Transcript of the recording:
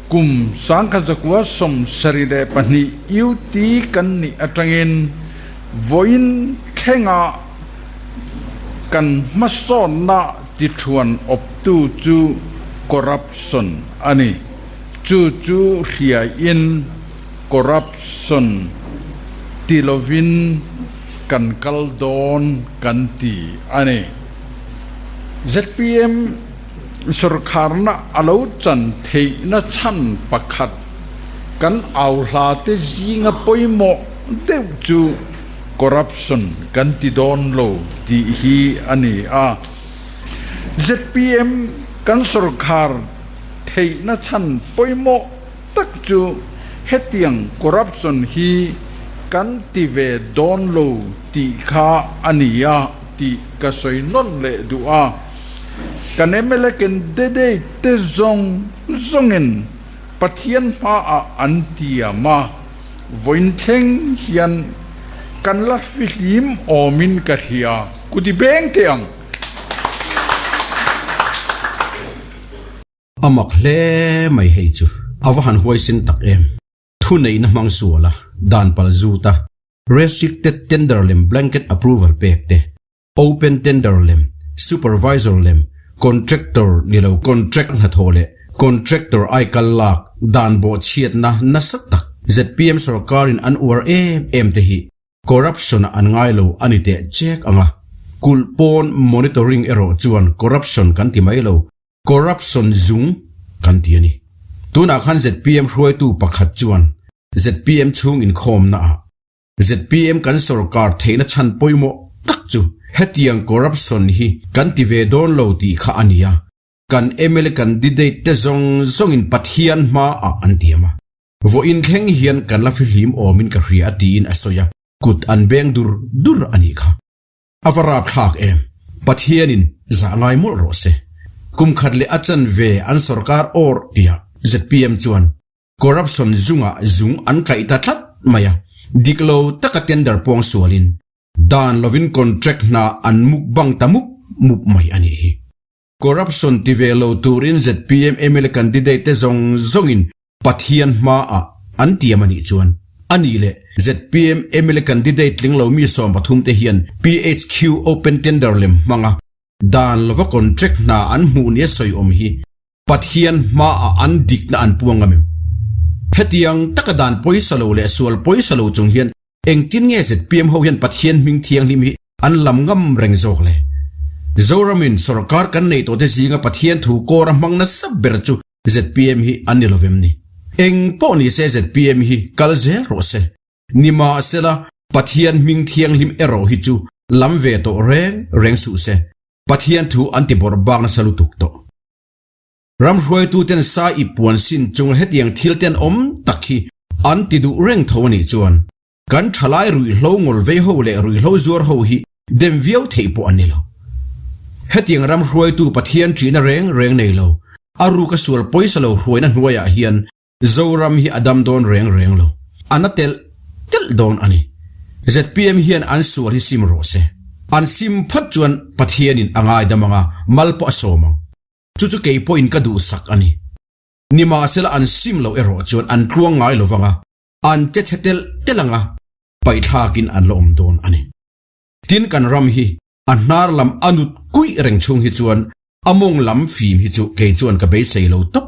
Kum 1972 UT kan nih atangin vawiin thlenga kan hmasawnna tithuan awptu chu corruption a ni. Chu chu hriain corruption ti lovin kan kal dawn kan ti a ni. Zpm Sorkharna a lo chan theihna chhan pakhat kan au hla te zinga pawimawh deuh chu corruption kan ti dawn lo tih hi a ni a. Zpm kan sorkhar theihna chhan pawimawh tak chu hetiang corruption hi kan ti ve dawn lo tih kha a ni a tih ka sawi nawn leh duh a. Kan mla candidate te zawng zawngin Pathian hmaah an tiam a, vawiin thleng hian kan la fihlim awmin ka hria, kuti beng teh ang. A mak hle mai hei chu a va han huaisin tak em. Thuneihna hmang sual a, dan pal zut a, restricted tender lem blanket approval pek te, Open tender lem, supervisor lem, contractor ni lo contract hnathawh leh contractor aikal lak dan bawhchhiatna nasa tak zpm sorkarin an uar em em te hi corruption ah an ngai lo a ni teh chek ang a. Kulh pawn monitoring erawh chuan corruption kan ti mai lo, corruption zung kan ti a ni. Tunah khan zpm hruaitu pakhat chuan zpm chhung inkhawmna ah Zpm kan sorkar theihna chhan pawimawh tak chu hetiang corruption hi kan ti ve dawn lo tih kha a ni a, kan mla candidate te zawng zawngin Pathian hmaah an tiam a, vawiin thleng hian kan la fihlim awmin ka hria a tiin a sawi a, kut an beng dur dur a nih kha. A va rapthlak em? Pathianin zah ngai mawlh rawh se. Kum khat leh a chanve an sorkar awr tihah zpm chuan Corruption zungah zung an kaih ta tlat mai a, dik lo taka tender pawng sualin dan lovin contract hna an muk bang ta mup mup mai a nih hi. Corruption ti ve lo turin zpm mla candidate te zawng zawngin Pathian hmaah an tiam a nih chuan a nih leh zpm mla candidate tling lo mi 13 te hian PHQ open tender lem hmanga dan lova contract hna an hmuh nia sawi awm hi Pathian hmaah an dikna an puang ngam em? Hetiang taka dan pawisa lo leh sual pawisa lo chung hian engtin nge zpm ho hian Pathian hming thianghlim hi an lam ngam reng zawk le? Zoramin sorkar kan nei tawhte zinga Pathian thu kawr a hmang nasa ber chu zpm hi an ni lovem ni? Eng pawh ni se zpm hi kal zel rawh se. Nimahsela Pathian hming thianghlim erawh hi chu lam ve tawh reng reng suh se. Pathian thu an ti bawrh bak nasa lutuk tawh. Ram hruaituten sa i puan sin chunga hetiang thil ten awm tak hi an ti duh reng tho a nih chuan kan thalai ruihhlo ngawl vei ho leh ruihhlo zuar ho hi dem viau theih pawh an ni lo. Hetiang ram hruaitu Pathian ṭihna reng reng nei lo, a ruka sual pawisa lo hruaina hnuaiah hian Zoram hi a dam dawn reng reng lo. A na telh telh dawn a ni. Zpm hian an sual hi sim rawh se. An sim phawt chuan Pathianin a ngaidam ang a, mal pawh a sawm ang. Chu chu kei pawhin ka duhsak a ni. Nimahsela an sim loh erawh chuan an tluang ngai lo vang a, an che chhe telh telh ang a, paihthlakin an la awm dawn a ni. Tin kan ram hi a hnar lam a nut kuih reng chhung hi chuan a mawng lam fim hi chu kei chuan ka beisei lo tawp.